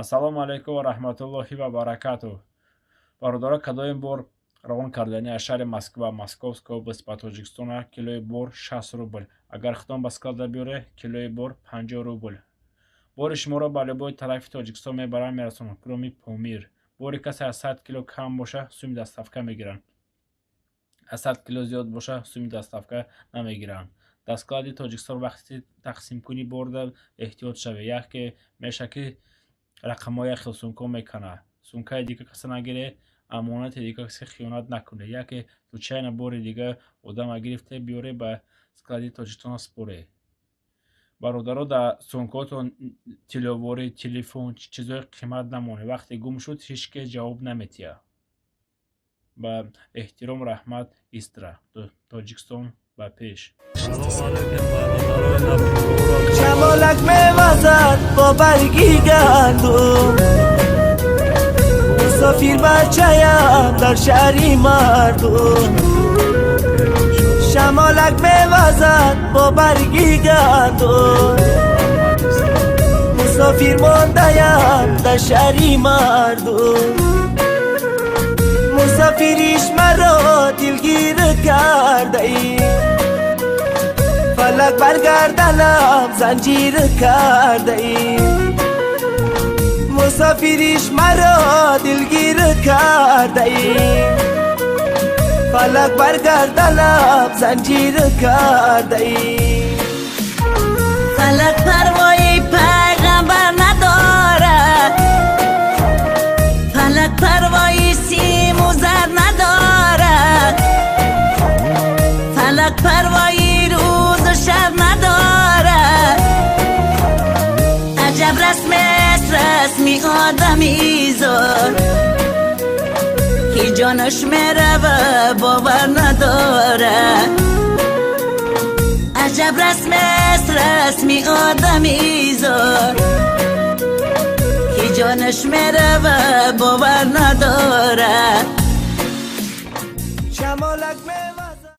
Ассалому алайкум ва раҳматуллоҳи ва баракатуҳ. Бародаро, кадоим бор равон кардани аз шаҳри Москва, Московская область, ба Тоҷикистона килои бор 60 рубл. Агар худтон ба склада биёре, килои бор 50 рубл. Бори шуморо ба любой тарафи Тоҷикистон мебаранд, мерасонанд, кроме Помир. Бори касе аз 100 кило кам боша, суми доставка мегиранд. Аз 100 кило зиёд боша, суми доставка намегиранд. Дар склади Тоҷикистон вақти тақсимкунӣ борда эҳтиёт шавед. Яке меша, ки рақамҳои як хел сумка мекунад. Сумкаи дига каса нагире, амонати дига касе хиёнат накунед. Яке случайно бори дига одама гирифте биёре, ба склади Тоҷикистон споре. Бародаро, дар сумкаотон тилловорӣ, телефон, чизҳои қимат намонед. Вақте гум шуд, ҳеҷ кас ҷавоб наметиҳад. Ба эҳтиром, раҳмат, Истра. Тоҷикистон ба пеш. Шамолак мевазад бо барги гандум, мусофир бачаям дар шаҳри мардум. Шамолак мевазад бо барги гандум, мусофир мондаям дар шаҳри мардум. Мусофириш маро дилгир кардаӣ, фалак баргарданам занҷир кардаӣ. Мусофириш маро дилгир кардаӣ, фалак баргарданам занҷир кардаӣ. Фалак парвои пайғамбар надорад, фалак парвои симу зар надорад, фалак парвои рӯзу шаб надорад. Аҷаб расмест расми одамизод, ки ҷонаш мерава, бовар надорад. Аҷаб расмест расми одамизод, ки ҷонаш мерава, бовар надорад. Шамолак.